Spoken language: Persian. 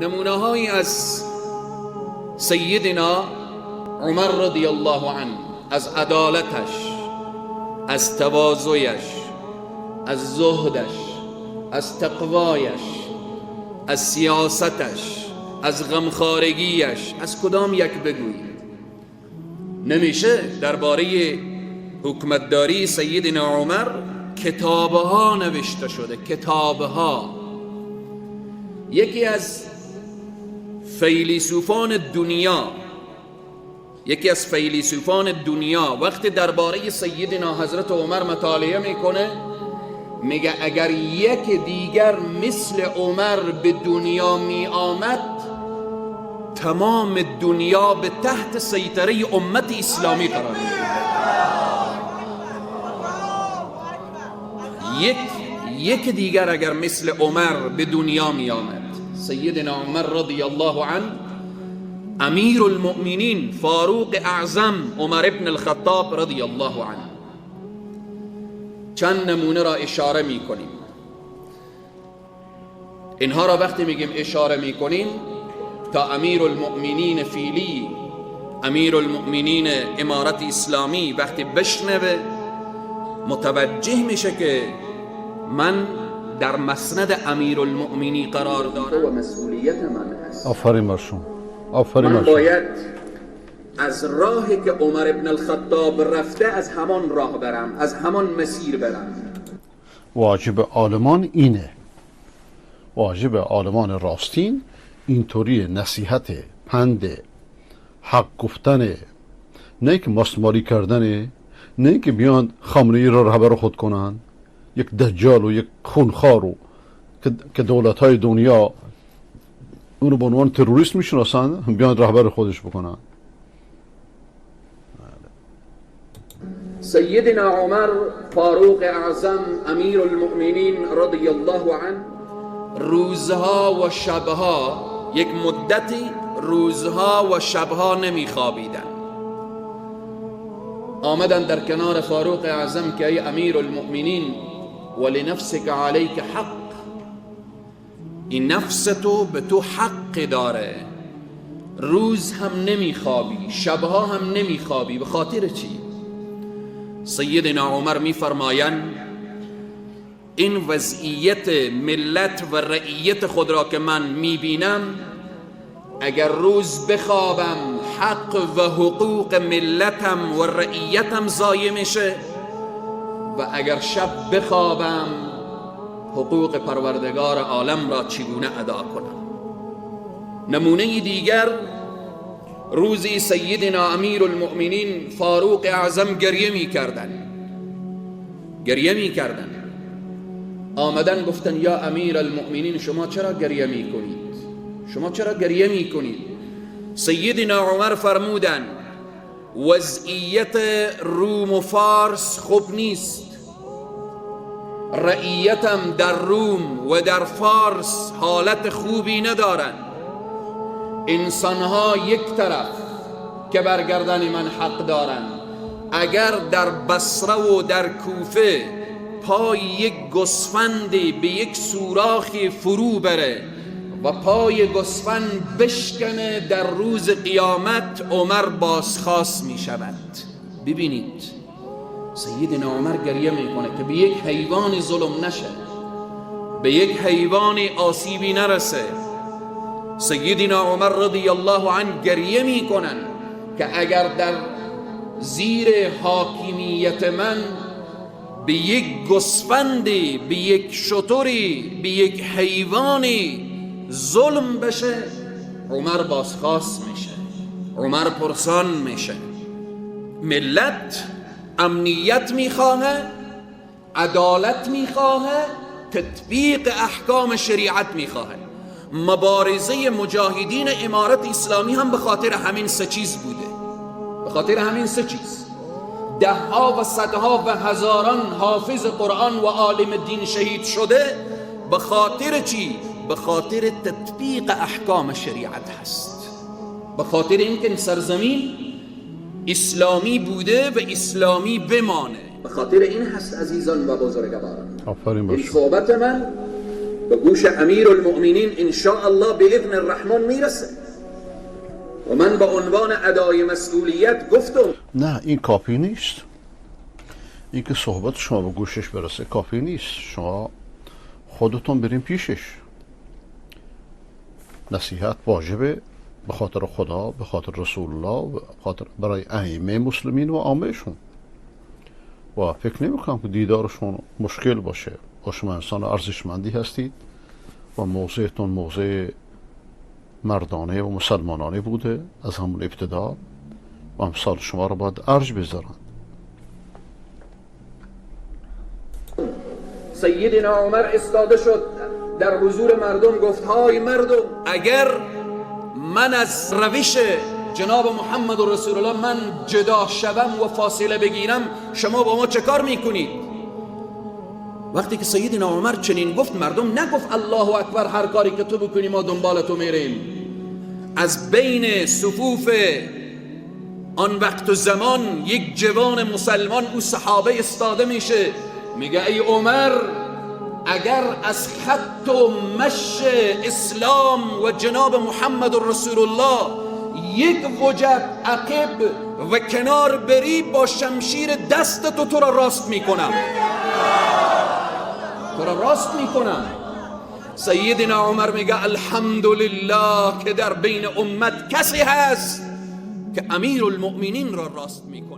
نمونه هایی از سیدنا عمر رضی الله عنه، از عدالتش، از تواضعش، از زهدش، از تقوایش، از سیاستش، از غمخوارگیش، از کدام یک بگویید؟ نمیشه درباره حکومتداری سیدنا عمر کتابها نوشته شده، کتابها. یکی از فیلسوفان دنیا، یکی از فیلسوفان دنیا وقتی درباره سیدنا حضرت عمر مطالعه میکنه میگه اگر یک دیگر مثل عمر به دنیا می آمد تمام دنیا به تحت سیطره امت اسلامی قرار می. یک دیگر اگر مثل عمر به دنیا می آمد. سیدنا عمر رضی الله عنه، امیر المؤمنین، فاروق اعظم، عمر ابن الخطاب رضی الله عنه. چند نمونه را اشاره می کنیم. اینها را وقتی میگیم اشاره می کنیم تا امیر المؤمنین فیلی، امیر المؤمنین امارت اسلامی وقتی بشنوه متوجه میشه که من در مسند امیر المؤمنی قرار دارم و مسئولیت من هست. آفرین بر شما، آفرین من بر شما. باید از راهی که عمر ابن الخطاب رفته از همان راه برم، از همان مسیر برم. واجب عالمان اینه، واجب عالمان راستین اینطوری نصیحت، پند، حق گفتن، نه که ماستمالی کردن، نه که بیان خامنه ای را رهبر خود کنن، یک دجال و یک خونخوار و که دولت های دنیا اونو به عنوان تروریست میشناسن بیان رهبر خودش بکنن. سیدنا عمر فاروق اعظم امیر المؤمنین رضی الله عنه روزها و شبها، یک مدتی روزها و شبها نمیخوابیدن. آمدن در کنار فاروق اعظم که ای امیر المؤمنین ولنفسک علیک حق، این نفس تو به تو حق داره، روز هم نمیخوابی شبها هم نمیخوابی، به خاطر چی؟ سیدنا عمر میفرمایند این وضعیت ملت و رعیت خود را که من میبینم، اگر روز بخوابم حق و حقوق ملتم و رعیتم ضایع میشه و اگر شب بخوابم حقوق پروردگار عالم را چگونه ادا کنم. نمونه دیگر، روزی سیدنا امیر المؤمنین فاروق اعظم گریه میکردن، گریه میکردن. آمدن گفتن یا امیر المؤمنین شما چرا گریه میکنید؟ شما چرا گریه میکنید؟ سیدنا عمر فرمودن وضعیت روم و فارس خوب نیست، رعیتم در روم و در فارس حالت خوبی ندارن، انسانها یک طرف که برگردن من حق دارن، اگر در بصره و در کوفه پای یک گوسفندی به یک سوراخی فرو بره و پای گوسفند بشکنه، در روز قیامت عمر بازخواست می شود. ببینید سیدنا عمر گریه میکنه که به یک حیوان ظلم نشه، به یک حیوان آسیبی نرسه. سیدنا عمر رضی الله عنه گریه میکنن که اگر در زیر حاکمیت من به یک گوسفندی، به یک شتری، به یک حیوانی ظلم بشه، عمر بازخواست میشه، عمر پرسان میشه. ملت امنیت میخواهه، عدالت میخواهه، تطبیق احکام شریعت میخواهه. مبارزه مجاهدین امارت اسلامی هم به خاطر همین سه چیز بوده، به خاطر همین سه چیز. ده ها و صدها و هزاران حافظ قرآن و عالم دین شهید شده، به خاطر چی؟ به خاطر تطبیق احکام شریعت هست، به خاطر اینکه سرزمین اسلامی بوده و اسلامی بمانه، به خاطر این هست. عزیزان و بزرگواران، آفرین این باشون. صحبت من به گوش امیر المؤمنین ان شاء الله به اذن الرحمن میرسه. و من به عنوان ادای مسئولیت گفتم نه، این کافی نیست. این که صحبت شما به گوشش برسه کافی نیست. شما خودتون بریم پیشش. نصیحت واجبه به خاطر خدا، به خاطر رسول الله، به خاطر برای ائمه مسلمین و عامهشون. و فکر نمی‌کنم که دیدارشون مشکل باشه. با شما انسان ارزشمندی هستید و موضعتون موضع مردانه و مسلمانانه بوده از همون ابتدا و امثال شما رو باید ارج بذارن. سیدنا عمر استاده شد در حضور مردم، گفت های مردم، اگر من از روش جناب محمد رسول الله من جدا شوم و فاصله بگیرم، شما با ما چه کار میکنید؟ وقتی که سیدنا عمر چنین گفت، مردم نگفت الله اکبر، هر کاری که تو بکنی ما دنبال تو میریم. از بین صفوف آن وقت و زمان یک جوان مسلمان، او صحابه، استاده میشه، میگه ای عمر، اگر از خط و مش اسلام و جناب محمد رسول الله یک وجب عقب و کنار بری، با شمشیر دست تو را راست میکنم، تو را راست میکنم. سیدنا عمر میگه الحمدلله که در بین امت کسی هست که امیر المؤمنین را راست میکنه.